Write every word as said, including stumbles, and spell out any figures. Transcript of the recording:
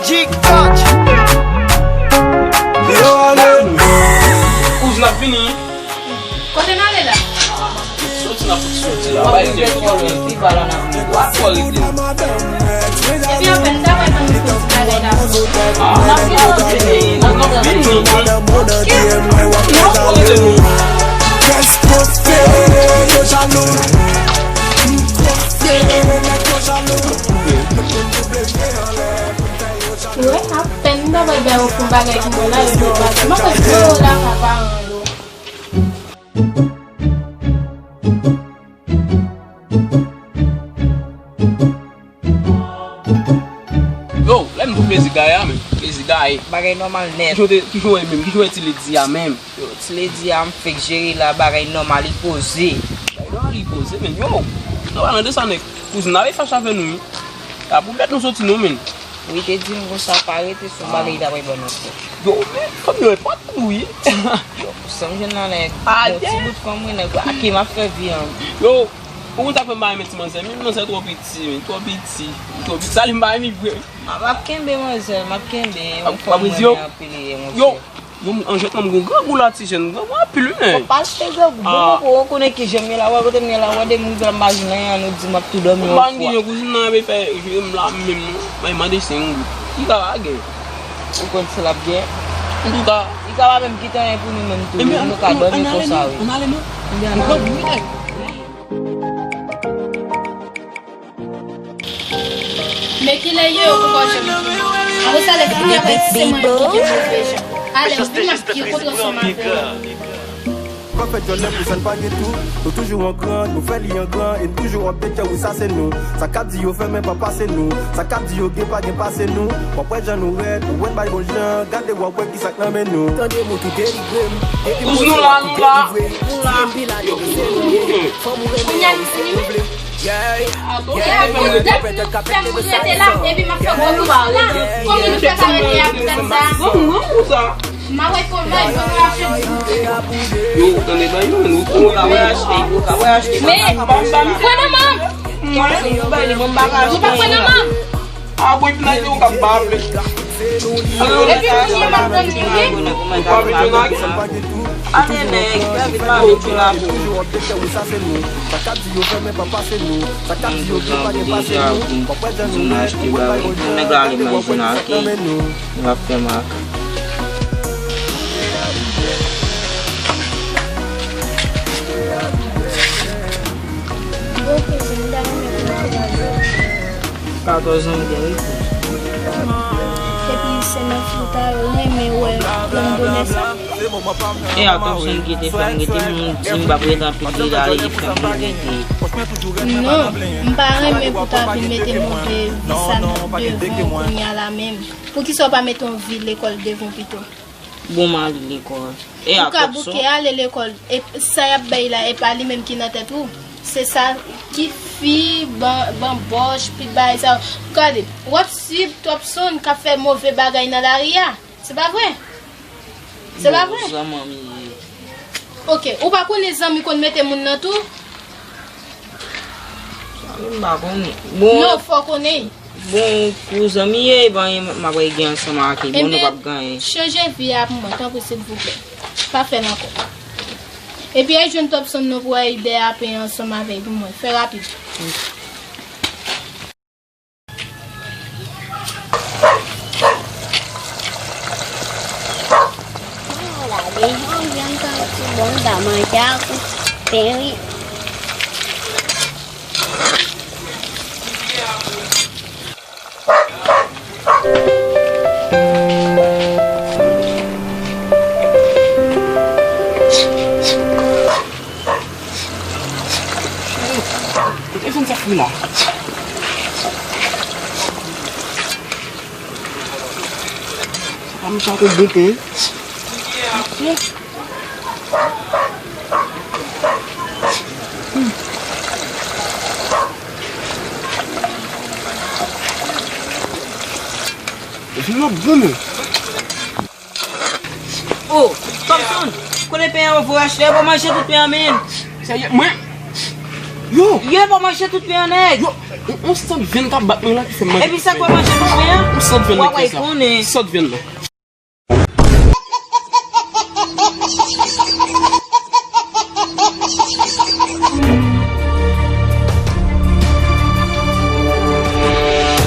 Kouz, n ap vini. Kote n ale la? Soti, n ap soti la. Bay tèt yo. Epi anfen, n ta pral ban nou ti bagay la. Ah, n ap vini, n ap vini. N ap vini. N ap vini. Wi, apèn m ta pral bay yo pou bagay ki bon la, yo di yo pa di. Mwen kwè si yo la ka pa an yo. Yo, lè m di w plezi gaye a, men. Plezi gaye. Bagay nòmal nèt. Ki jan w te, ki jan w ye menm? Ki jan w ye ti ledi a menm? Yo, ti ledi a m fèk jere la, bagay nòmal, li poze. Bagay nòmal, li poze, men. Yo, nou pa nan de sa, nèg. Kouzin la, e fache avè nou, wi. A pou bèt nou soti, non, men. Wi, te di m konsa, pa rete sou bagay, li ta pral ban nou ankò. Yo, men, fanm yo enpòtan, wi. Yo, sa m jwenn la, nèg. Bon, ti bout fanm, wi, nèg. Ake m ap fè vi an. Yo, ou konn sa k fè m pa renmen ti manzè, men manzè twò piti, men, twò piti, twò piti. Sa li m pa renmen vre. M ap kenbe manzè, m ap kenbe. Yon fanm m renmen anpil, monchè. Yo, m, an jèt nan m gon grangou la, ti jèn, grangou anpil, wi, men. Bon, pa achte grangou. Bon, bon, bon, ou konnen ki jan m ye la, wè kote m ye la, wè de moun ki la m pa jwenn anyen, nou di m ap tou dòmi yon fwa. M pa gen yon kouzin nan, ap fè jere m la menm, non. Mwen mande senk goud. Li ka pa gen. Ou konn si l ap gen? Antouka. Li ka pa menm kite anyen pou nou menm tou, nou ka dòmi konsa, wi. Ann ale, non. Ann ale, non. Ann ale, non. Men kilè yo, yo poko janm vini. Apre sa, lè fini apre ti se mwen ki gen move jan. Ale, vin m ap di yo kontre ansanm avè yo. Pa fè djòlè pou sa n pa gen tou. Nou toujou an gran, nou fè li an gran, e n toujou update, wi, sa se nou. Sa k ap di yo fè, men pa pase nou. Sa k ap di yo gen, pa gen, pase nou. W ap wè jan nou rèd, ou wè n bay bon jan, gade w ap wè ki sa k nan men nou. Tande m, ou tou delivre m. Depi m poze, nou la, nou la. Nou la. Yo. Fanm ou renmen, ou vle. Yeah, yeah, yeah, yeah. Fè m rete la, epi m ap fè gwo kou la. Kòman nou fè pa rete a poutèt sa? Bon, non, pou sa. M a wè kòman yo rache. Yo, ou tande bay yo, nou tou la wè achte, ou ka wè achte. Men, pran nan men m. Mwen, ou bay li, mwen m pa ka achte. Ou pa pran nan men m. A bon, epi nan yo ka bable. Epi kounye a m ap tann li, wi. Ou pa vin jwenn ak. Ale, nèg, fè vit, pa vin jwenn ak. Mwen, pou sa, pou deja, pou, pou nou achte bagay. Nèg la ale, mwen jwenn ak. L ap fè m ak. Bon, kouzin, m ta renmen pou nou fè bagay. Katòz an m gen, wi, kouz. Epi se nan fout a yo renmen wè grann bonè sa. E a Topson ki te fè m rete, m di m p ap rete anpil, li la, li fè m rete. Non, m pa renmen pou ta vin mete move vi sa nan devan w kounye a la menm. Poukisa w pa mete yon vi lekòl devan w pito? Bon, m ale lekòl. E a Topson? Ou ka bouke ale lekòl. E sa y ap bay la, e pa li menm ki nan tèt ou. Se sa ki fi, ban, banbòch, pit bagay sa yo. Gade, w ap swiv Topson k ap fè move bagay nan lari a. Se pa vre? Se pa vre? Bon, zanmi m ye. Oke, ou pa konnen zanmi konn mete moun nan tou? Sa menm m pa konnen. Bon. Non, fò w konnen. Bon, pou zanmi ye, epi m ap rete ansanm ak li. Bon, nou p ap gen anyen. Chanje vi a pou mwen, tanpri, silvouplè. Pa fè l ankò. Epi al jwenn Topson non pou w al dèyè ape ansanm avè l pou mwen. Fè rapid. Gade jan vyann tan ti bon, m ta manje ak yon pen wi. Telefòn sa fou la. Sa pa mechan kou bon pen. Vin ap bon men. Oh, Topson, kote pen an, voye achte, yo pa manje tout pen an, men. Serye, mwen. Yo. Yo pa manje tout pen an, nèg. Yo. On, on sant venn k ap bat mwen la ki fè m manje. Epi sa k wè manje nou pran an? On sant venn nan ki fè sa. Sant venn nan.